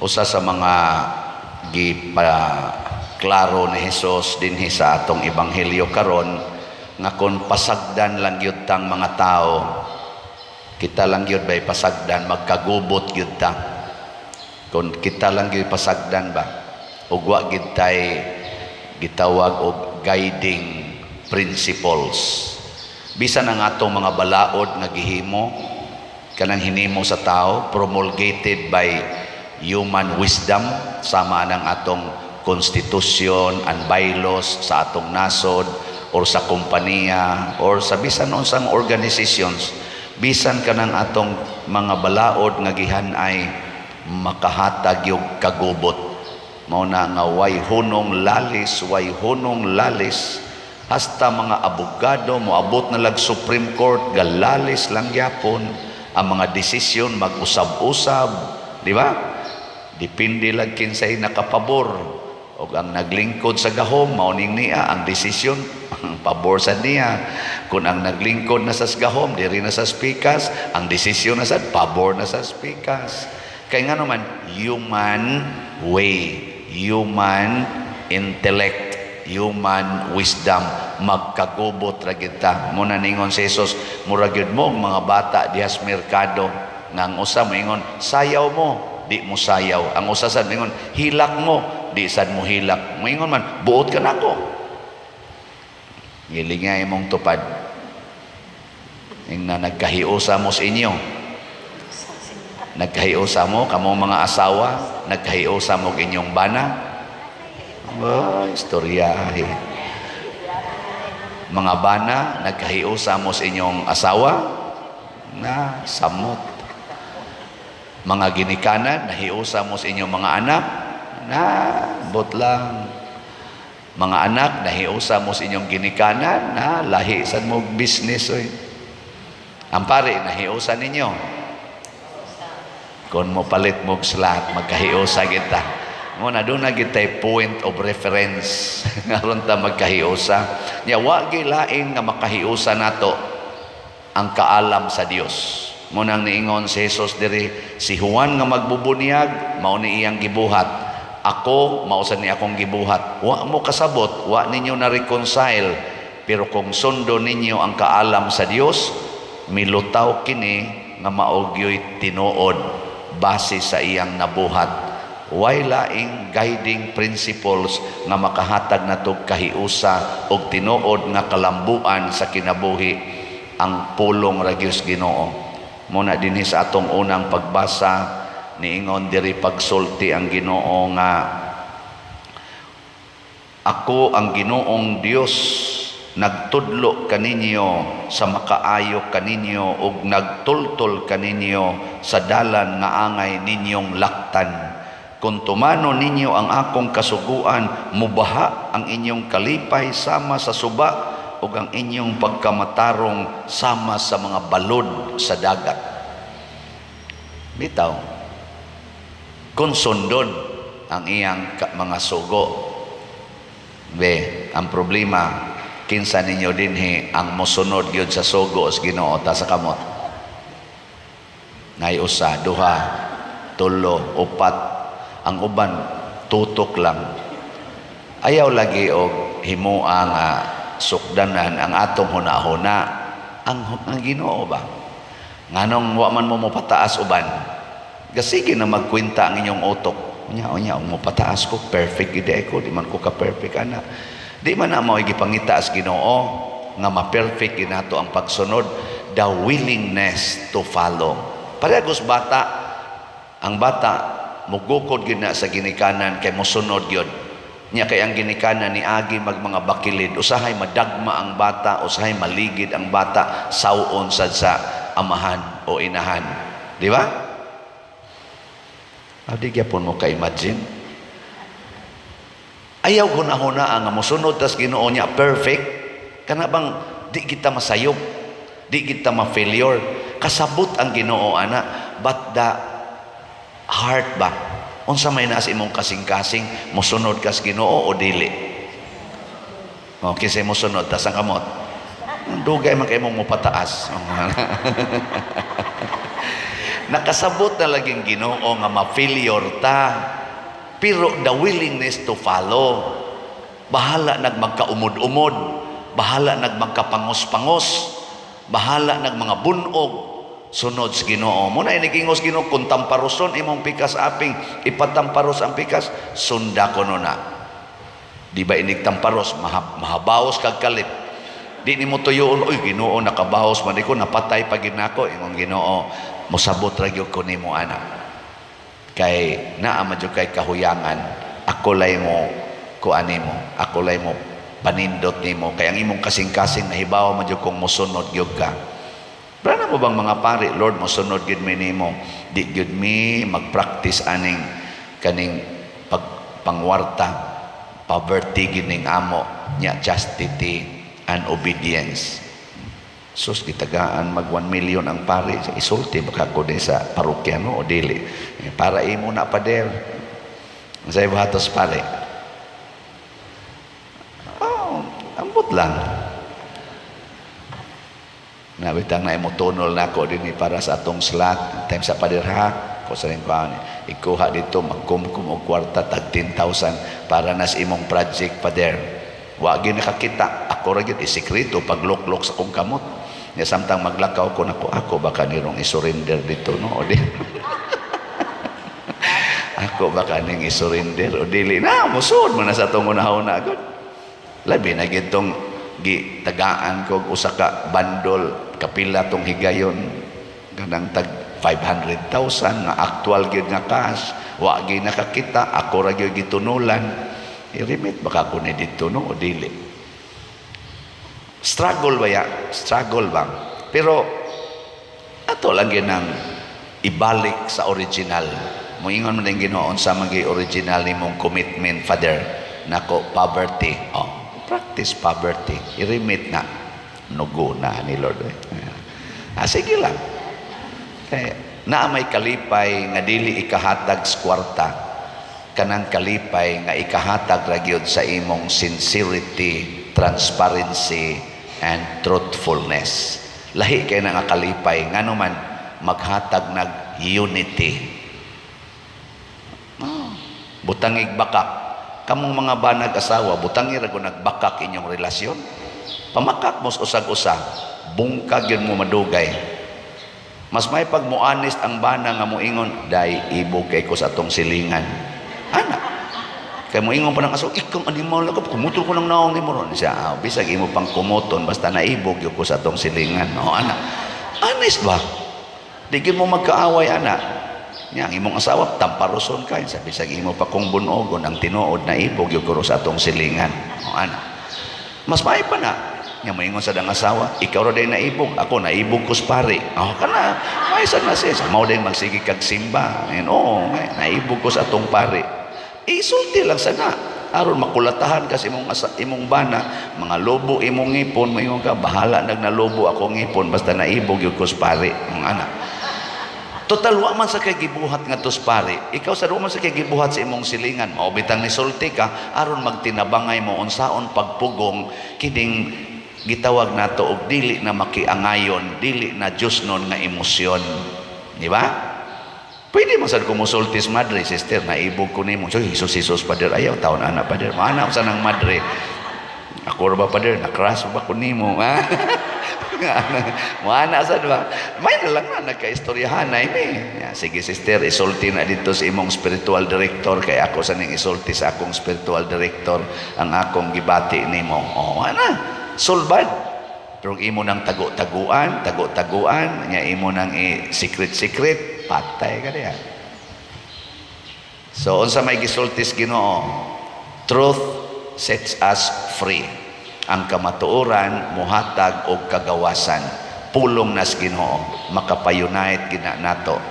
Usa sa mga gipa klaro ni Hesus dinhi sa atong ebanghelyo karon nga kung pasagdan lang gyud tang mga tao, kita lang gyud bay pasagdan, magkagubot gyud ta. Kung kita lang gyud pasagdan ba ug wa gyud tay gitawag og guiding principles, bisan ang atong mga balaod nga gihimo, kanang hinimo sa tao, promulgated by human wisdom, sama ng atong constitution and bylaws sa atong nasod or sa kompanya or sa bisan unsang organizations, bisan kanang atong mga balaod nga gihan-ay makahatag yung kagubot. Mao na nga way hunong lalis, way hunong lalis, hasta mga abogado moabot na lag Supreme Court, galalis lang gyapon ang mga desisyon, mag-usab-usab, di ba? Depende lang kinsay nakapabor og ang naglingkod sa gahom, mao ning niya ang desisyon, ang pabor sa niya. Kung ang naglingkod na sa gahom diri na sa pikas, ang desisyon na sad pabor na sa pikas, kay nga naman human way, human intellect, human wisdom, magkagubot ra gyud ta. Mao na ningon si Jesus, mura gyud mo og mga bata diha sa merkado nga ang usa moingon, "Sayaw mo," di mo sayaw. Ang usa sad moingon, "Hilak mo," di sad mo hilak. Moingon man, "Buot ka nako." Gilingay mong tupad ing na nagkahiusa mo sa inyo, nagkahiusa mo kamo mga asawa, nagkahiusa mo inyong bana. Oh, istorya eh. Mga bana, nagkahiusa mo sa inyong asawa na samot. Mga ginikanan, nahiusa mo sa inyong mga anak na bot lang. Mga anak, nahiusa mo sa inyong ginikanan na lahi sad mo business oy. Ang pare, nahiusa ninyo? Kung mo palit mo slot, magkahiusa kita. Mao na duna gitay point of reference aron ta magkahiusa. Nya wa gilain nga makahiusa nato ang kaalam sa Dios. Mao nang niingon si Jesus diri, si Juan nga magbubunyag, mao ni iyang gibuhat. Ako, mao sad ni akong gibuhat. Wa mo kasabot, wa ninyo na reconcile. Pero kung sundo ninyo ang kaalam sa Dios, milutaw kini nga mao gyoy tinuod base sa iyang nabuhat. Way laing guiding principles nga makahatag nato kahiusa og tinuod nga kalambuan sa kinabuhi, ang pulong ra gyud Ginoo. Mao na dinhi sa atong unang pagbasa, niingon diri, pagsulti ang Ginoo nga ako ang Ginoong Dios, nagtudlo kaninyo sa makaayo kaninyo ug nagtultol kaninyo sa dalan nga angay ninyong laktan. Kung tumanon ninyo ang akong kasuguan, mubaha ang inyong kalipay sama sa suba ug ang inyong pagkamatarong sama sa mga balod sa dagat. Bitaw. Kung sundon ang iyang mga sugo. Be, ang problema, kinsa ninyo dinhi ang mosunod gyud sa sugo sa Ginoo? Taas sa kamot. Nay usa, duha, tulo, upat. Ang uban tutok lang. Ayaw lagi og himua nga sukdanan ang atong hunahuna. Ang Ginoo ba? Nganong wa man mo mopataas uban? Gasige na magkwenta ang inyong utok. Unya, unya, mo pataas ko, perfect gid ko, di man ko ka perfect ana. Di man na mao gipangita sa Ginoo nga ma-perfect ginato ang pagsunod, the willingness to follow. Parehas bata, ang bata mugukod gyud na sa ginikanan kay mosunod gyud. Nya kay ang ginikanan ni agi mag mga bakilid, usahay madagma ang bata, usahay maligid ang bata, saw-on sad sa amahan o inahan. Di ba? Ah, di gyapon mo ka-imagine. Ayaw hunahuna ang mosunod tas Ginoo niya perfect. Kana bang di kita masayop, di kita ma-failure. Kasabot ang Ginoo ana, but the heart ba? Unsa may naa sa imong kasing-kasing, mosunod kas Ginoo o dili? O kinsay mosunod, taas ang kamot. Dugay man kay mong mopataas. Nakasabot na laging Ginoo nga ma-failure ta. Pero the willingness to follow. Bahala nag magkaumod-umod, bahala nag magkapangos-pangos, bahala nag mga bunog, sunod sa Ginoo. Mao na inigingos Ginoo, kung tamparoson imong pikas aping, ipatamparos ang pikas, sunda ko no na. Di ba inig tamparos, mahabaos kag kalit. Di nimo tuyoon, "Uy Ginoo, nakabaos man ko, napatay pa gid nako." Imong Ginoo, mosabot ra gyud ko nimo ana. Kay naa man jud kay kahuyangan, ako lay mo kuan nimo, ako lay mo panindot nimo kay ang imong kasing-kasing nahibaw man jud kung mosunod gyud ka. Brana mo bang mga pari, "Lord, mosunod gyud mi nimo. Di gyud mi magpractice aning kaning pag pangwarta, poverty gyud ning amo nya, chastity and obedience." Sus, gitagaan mag 1 million ang pari. Isulti baka ko di sa parokya no o dili. Eh, para imo na, pader. Sa buhatos pare. Oh, ambot lang. Nabitang na imo tunol nako dinhi para sa atong slot. Time sa pader ha. Ko sa rin ikuha dito magkumkum og kwarta tag 10,000 para nas imong project, pader. Wa gyud nakakita. Ako ra gyud isekreto pagluklok sa akong kamot. Nya samtang maglakaw ko nako, ako baka nirong i-surrender dito no o di. Ako baka ning i-surrender o dili na musod man na sa atong unahuna gud. Labi na gyud tong gitagaan ko usa ka bandol kapila tong higayon kanang tag 500,000 nga actual gyud nga cash, wa gyud nakakita, ako ra gyud gitunulan. I-remit baka ko ni dito no o dili. Struggle ba ya? Struggle ba? Pero ato lang gyud nang ibalik sa original. Moingon man din Ginoo, sa magi original nimong commitment, Father? Nako, poverty. Oh, practice poverty. I-remit na. Nugo na ni Lord. Eh. Ah, sige lang. Kaya naa may kalipay nga dili ikahatag sa kwarta, kanang kalipay nga ikahatag ra gyud sa imong sincerity, transparency and truthfulness. Lahi kay na nga kalipay, ngano man maghatag nag unity. Oh, butangig bakak. Kamong mga banag asawa, butangi ra gud nagbakak inyong relasyon. Pamakak mo sa usag-usa, bungkag yun mo madugay. Mas may pag mo honest ang bana nga moingon, "Day, ibog kay ko sa atong silingan." Ana. Kay moingon pa ng asawa, "Ikang animal ka, kumuton ko ng naong nimo ron." Siya, "Ah, bisag imo pang kumuton, basta naibog yun ko sa atong silingan." No, ana. Honest ba? Di gyud mo magkaaway, ana. Nya, ang imong asawa, tamparoson ka. Sabi, bisag imo pa kong bunogon, ang tinuod na ibog yun ko sa atong silingan. No, ana. Mas may pa na. Nya moingon sa dang asawa, "Ikaw ra day naibog, ako naibog ko sa pare." Oh, kana, may sad na siya. Mao din magsige kag simba. Ayun, oo, naibog ko sa atong pare. Isulti lang sana. Aron makulatahan kasi imong bana, mga lobo imong ngipon, moingon ka, "Bahala nag nalobo ako ngipon, basta naibog yun ko sa pare." Ang ana. Total wa man sa kay gibuhat nga sa pare. Ikaw sa wa man sa kay gibuhat sa imong silingan. Mao bitang nisulti ka aron magtinabangay mo unsaon pagpugong kining gitawag nato og dili na makiangayon, dili na Diyos nun nga emosyon. Di ba? Pwede man sad ko musulti sa madre, "Sister, naibog ko nimo." "So, Jesus, Jesus, pader, ayaw taon ana, pader." Maana sa nang madre. "Ako ra ba, pader, na-crush ba ko nimo?" Ha? Maana sa ba? May na lang na nagkaistoryahan na ini. Ya, "Sige sister, isulti na dito sa imong spiritual director kay ako sa ning isulti sa akong spiritual director ang akong gibati nimo." Oh, ana. Sulbad. Pero imo nang tago-taguan, tago-taguan, nya imo nang i-secret-secret, patay ka diya. So unsa may gisultis Ginoo? Truth sets us free. Ang kamatuoran muhatag og kagawasan. Pulong nas Ginoo, makapayunite gina nato.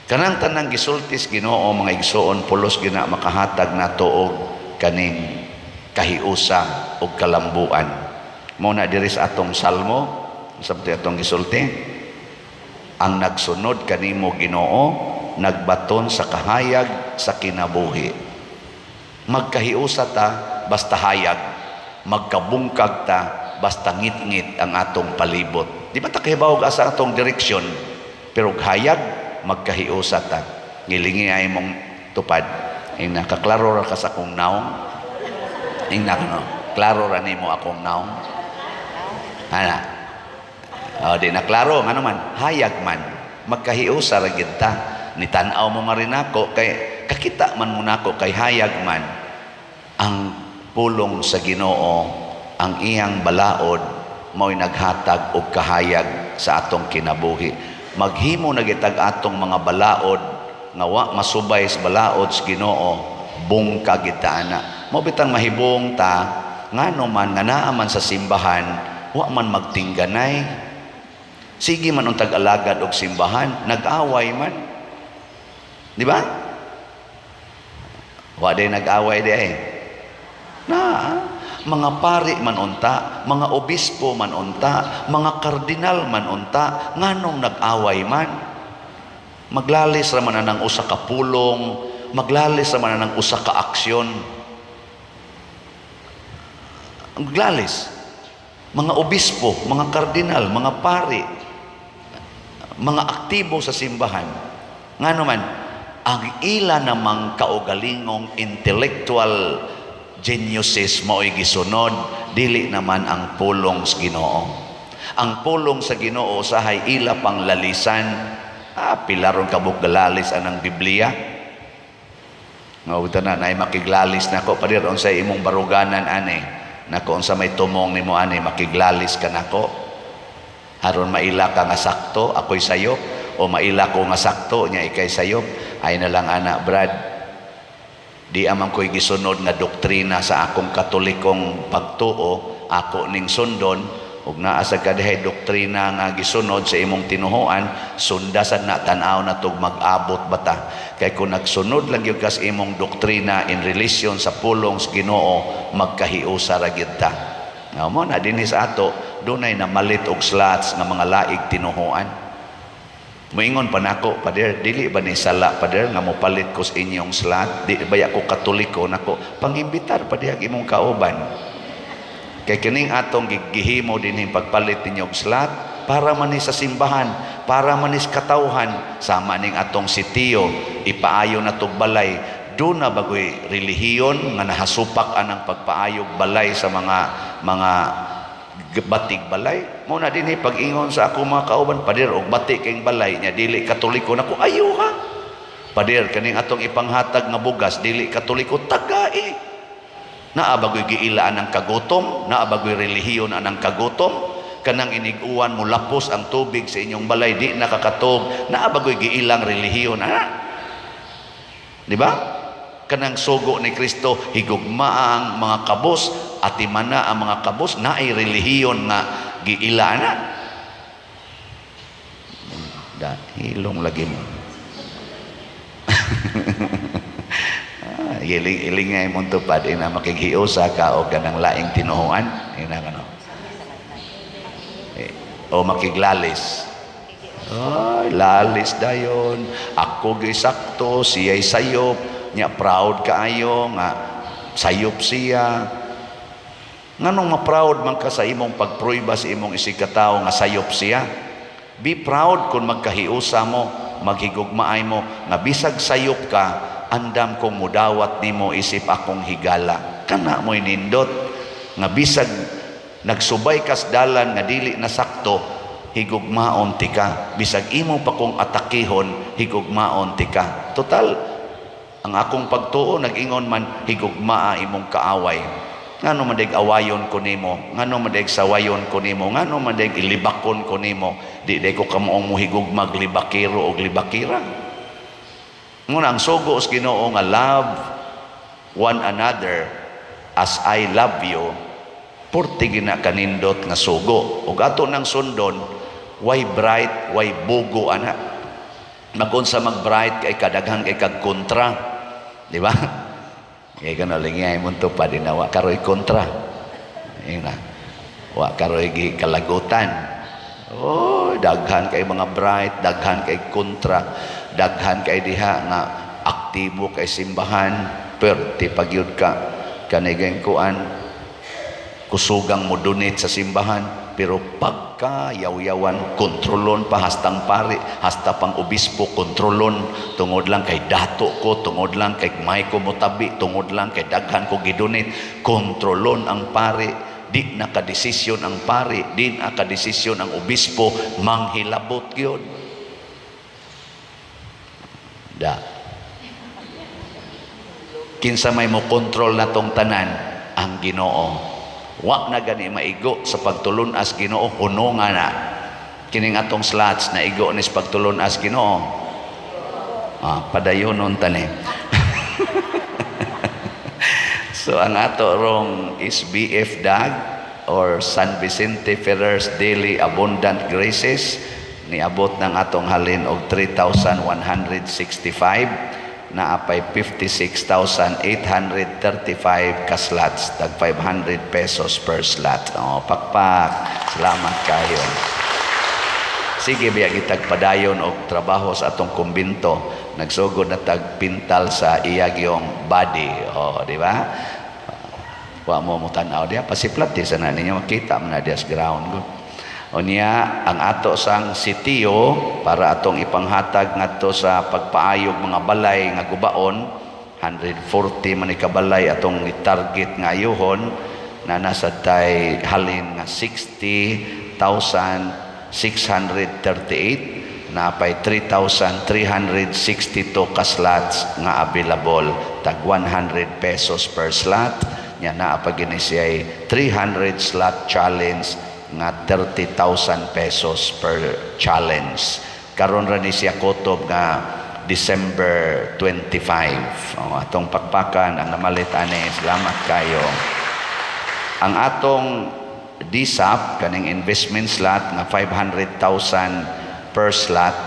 Kanang tanang gisultis Ginoo, mga igsoon, pulos gina makahatag nato og kaning kahiusa og kalambuan. Mao na diri sa atong salmo, sa atong gisulti, ang nagsunod kanimo Ginoo nagbaton sa kahayag sa kinabuhi. Magkahiusa ta basta hayag, magkabungkag ta basta ngit-ngit ang atong palibot. Di ba ta kahibaw asa atong direksyon? Pero og hayag, magkahiusa ta. Ngilingi ay mong tupad. Ing nakaklaro ra ka sa akong naong. Ing na no, klaro ra nimo akong naong. Ana. O, di na klaro, ngano man, hayag man, magkahiusa ra gyud ta. Ni tan-aw mo nga rin ako kay kakita man mo nako kay hayag man ang pulong sa Ginoo, ang iyang balaod mao'y naghatag og kahayag sa atong kinabuhi. Maghimo na gitag atong mga balaod nga wa masubay sa balaod sa Ginoo, bungka kita ana. Mo bitang mahibong ta, ngano man nga naa man sa simbahan, wa man magtingganay. Sige man untag alagad og simbahan, nag-away man. Di ba? Wa day nag-away di ay. Na, mga pari man unta, mga obispo man unta, mga kardinal man unta, nganong nag-away man? Maglalis ra man ang usa ka pulong, maglalis ra man ang usa ka aksyon. Maglalis. Mga obispo, mga kardinal, mga pari, mga aktibo sa simbahan. Ngano man, ang ila namang kaugalingong intellectual geniuses mao'y gisunod, dili naman ang pulong sa Ginoo. Ang pulong sa Ginoo usahay ila pang lalisan. Ah, pila ron kabuk galalis anang Biblia. Nga na nay makiglalis nako, pader, unsa imong baruganan ani? Nako, unsa may tumong nimo ani, makiglalis ka nako? Aron maila ka nga sakto, ako'y sayop, o maila ko nga sakto nya ikay sayop. Ay na lang ana, Brad. Di amang ko'y gisunod nga doktrina sa akong Katolikong pagtuo, ako ning sundon. Ug naa sa kadihay doktrina nga gisunod sa imong tinuhuan, sunda sad na, tan-aw na tog mag-abot bata. Kay kung nagsunod lang gyud ka sa imong doktrina in relation sa pulong sa Ginoo, magkahiusa ra gyud ta. Nga mo na dinhi sa ato, dunay namalit og slots nga mga laig tinuhuan. Moingon pa nako, "Pader, dili ba ni sala, pader, nga mopalit ko sa inyong slot? Di ba ko Katoliko?" Nako, pangimbitar pa dihag imong kauban. Kay kining atong gihimo dinhi, pagpalit ninyo og slot, para man ni sa simbahan, para man ni sa katawhan, sama ning atong sitio, ipaayo na tog balay. Do na bagoy relihiyon nga nahasupak anang pagpaayog balay sa mga batig balay? Mo na dinhi, pag-ingon sa ako mga kauban, "Pader, og bati kayong balay," nya dili Katoliko, nako, "Ayo ha." "Pader, kaning atong ipanghatag nga bugas," dili Katoliko, "Tagai." Naa bagoy giila anang kagutom? Naa bagoy relihiyon anang kagutom? Kanang inig-uwan mo lapos ang tubig sa inyong balay, di nakakatog, naa bagoy giilang relihiyon ana? Di ba? Kanang sugo ni Kristo, higugma ang mga kabos, atimana ang mga kabos, naay relihiyon nga giila ana? Da, hilong lagi mo. Ah, iling ilingay mong tupad ina, makighiusa ka o kanang laing tinuhuan ina kano eh, o makiglalis. Ay, lalis dayon. Ako gyud sakto, siya'y sayop. Nya proud kaayo nga sayop siya. Nganong ma-proud man ka sa imong pagpruiba sa imong isigkatawo nga sayop siya? Be proud kung magkahiusa mo, maghigugmaay mo, nga bisag sayop ka, andam kong mudawat nimo isip akong higala. Kana mo'y nindot. Nga bisag nagsubay kas dalan nga dili na sakto, higugmaon tika. Bisag imo pa kong atakihon, higugmaon tika. Total, ang akong pagtuo nag-ingon man, higugmaa imong kaaway. Ngano man dag awayon ko nimo, ngano man dag sawayon ko nimo, ngano man dag ilibakon ko nimo, di day ko kamuong mohigugmag libakero og libakira. Nguna ang sugo sa Ginoo nga love one another as I love you, purti gina kanindot nga sugo. Ug ato nang sundon, way bright, way bugo ana. Magunsa mag-bright kay kadaghan kay kag kontra. Di ba? Kay kana lingay mo tupad na wa karoy kontra. Ina. Wa karoy gi kalagutan. Oh, daghan kay mga bright, daghan kay kontra, daghan kay diha nga aktibo kay simbahan, perti pagyud ka kanigeng kuan kusugang mo donate sa simbahan. Pero pagka yaw-yawan, kontrolon pa hastang pari, hasta pang obispo kontrolon, tungod lang kay dato ko, tungod lang kay may ko motabi, tungod lang kay daghan ko gidonate, kontrolon ang pari. Di na kadesisyon ang pari, di na kadesisyon ang obispo, manghilabot gyud. Da. Kinsa may mo kontrol na tong tanan? Ang Ginoo. Wa na gani maigo sa pagtulun-as Ginoo, hununga na. Kining atong slots na igo ni sa pagtulun-as Ginoo. Ah, padayonon tani. So ang ato rong SBF DAG or San Vicente Ferrer's Daily Abundant Graces, niabot ng atong halin og 3,165, naa pay 56,835 ka slots, tag 500 pesos per slot. Oh, pakpak. Salamat kayo. Sige biya gitag padayon og trabaho sa atong kumbinto. Nagsugod na tag pintal sa iyagyong body. Oh, di ba? Wa mo mo tan-aw diya, pasiplat di sana ninyo, makita man na diya sa ground ko. Unya ang ato sang sitio para atong ipanghatag ngadto sa pagpaayog mga balay nga gubaon, 140 man ni ka balay atong i-target nga ayuhon, na nasa tay halin nga 60,638, napay 3,362 ka slots nga available, tag 100 pesos per slot. Nya naa pa gini siya'y 300 slot challenge nga 30,000 pesos per challenge. Karon ra ni siya kutob nga December 25. Oh, atong pakpakan ang namalit ani. Salamat kayo. Ang atong DSAP, kaning investment slot nga 500,000 per slot,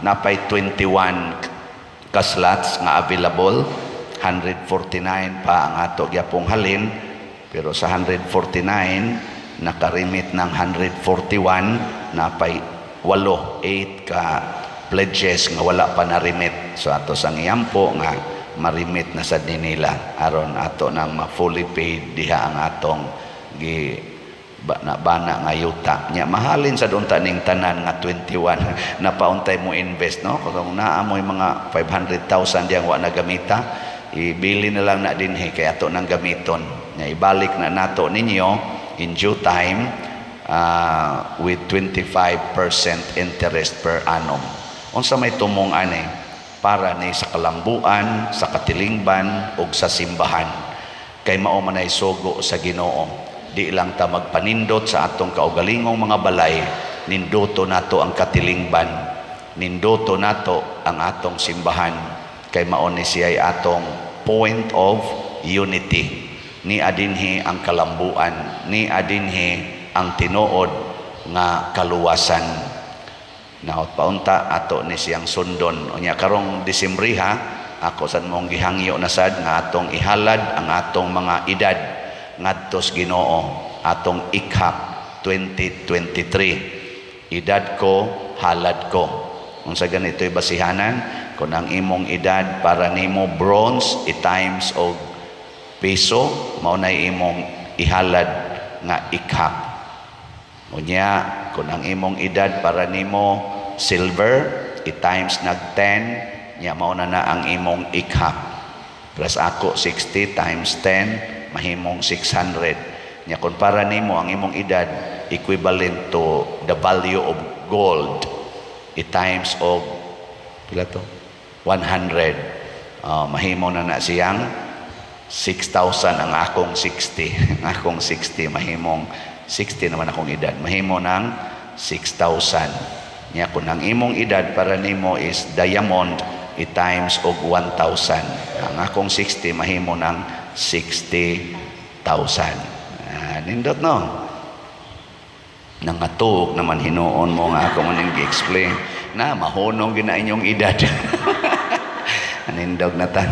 napay 21 ka slots nga available. 149 pa ang ato gyapong halin, pero sa 149 nakarimit ng 141, napay 8, 8 ka pledges nga wala pa na-remit. So ato sang iyampo nga marimit na sad ni nila aron ato nang ma-fully paid diha ang atong gi ba, na bana nga yuta. Nya mahalin sa unta ning tanan nga 21 na pauntay mo invest, no? Kung naa mo'y mga 500,000 diyang wa na gamita, ibili na lang na dinhi kay ato nang gamiton. Nya ibalik na nato ninyo in due time, with 25% interest per annum. Unsa may tumong ani? Para ni sa kalambuan, sa katilingban ug sa simbahan, kay mao man ay sugo sa Ginoo. Di lang ta magpanindot sa atong kaugalingong mga balay, ninduto nato ang katilingban, ninduto nato ang atong simbahan, kay mao ni siya'y atong point of unity. Ni adinhi ang kalambuan, ni adinhi ang tinuod nga kaluwasan. Naot paunta ato ni siyang sundon. Unya karong Disembriha, ako sad mong gihangyo na sad nga atong ihalad ang atong mga edad ngadto sa Ginoo, atong ikhak 2023. Edad ko, halad ko. Unsa ganito'y basihanan? Kung ang imong edad para nimo bronze, i-times og piso, mao na imong ihalad nga ikhak. Unya, kung ang imong edad para nimo silver, i-times nag 10, nya mao na na ang imong ikhak. Plus ako 60 times 10, mahimong 600. Nya kung para nimo ang imong edad equivalent to the value of gold, i-times og pila to? 100. Mahimo na na siyang 6,000 ang akong 60. Ang akong 60, mahimong 60 naman akong edad. Mahimo ng 6,000. Nya kung ang imong edad para nimo is diamond, i-times og 1,000. Ang akong 60 mahimo ng 60,000. Ah, nindot, no? Nangatuog naman hinuon mo nga ako man gi-explain na mahunong gina inyong edad. Anindog na ta.